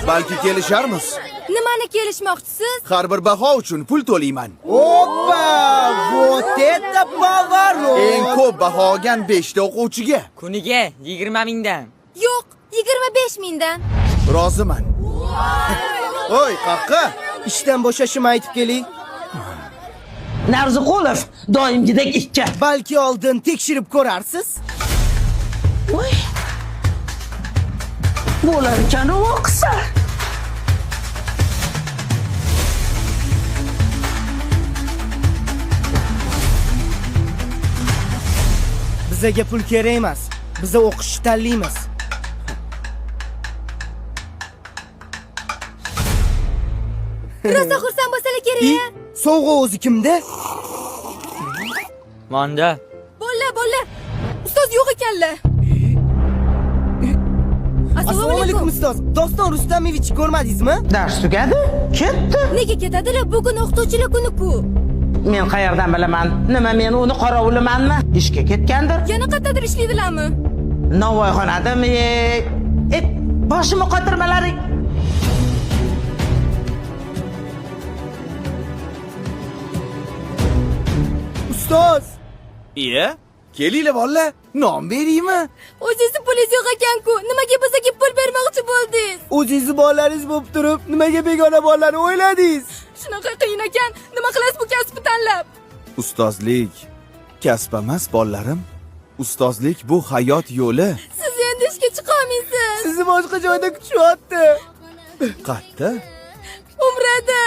Balki kelisharmiz. Nimani kelishmoqchisiz? Har bir baho uchun pul to'layman. Опа! Вот это поворот! Eng ko'p baho olgan 5 ta o'quvchiga. Kuniga 20 mingdan. Yo'q, 25 mingdan. Roziman. Oy, qaqqa. Ishdan bo'shashimni aytib keling. Narziqulov doimgidek ikki. Balki oldin tekshirib ko'rarsiz? Voy. Bo'lar ekan u o'qisa. Bizaga pul kerak emas. Biza o'qishni tanlaymiz. Rosa xursand bo'lsalar kerak. I, sovg'a o'zi kimda? Manda. Bolalar, bolalar. Ustoz yo'q ekanlar. Assalomu alaykum ustoz. Doston Rustamovich ko'rmadingizmi? Dars tugadi, ketdi. Nega ketadilar? Bugun o'qituvchilar kuni-ku. Men qayerdan bilaman? Nima men uni qorovulimanmi? Ishga ketgandir. Yana qayerdadir ishlaydilarmi? Novvoyxonadami? E, boshimni qotirmalaring. Ustoz! Iya, kelinglar bolalar, non beraymi? O'zingizni pulingiz yo'q ekan-ku. Nimaga bizga pul bermoqchi bo'ldingiz? O'zingizni bolalaringiz bo'lib turib, nimaga begona bolalarni o'yladingiz? Shunaqa qiyin ekan. Nima qilasiz bu kasbni tanlab? Ustozlik kasb emas, bolalarim. Ustozlik bu hayot yo'li. Siz endi ishga chiqa olmaysiz. Sizni boshqa joyda kutishyapti. Qatta? Umrada.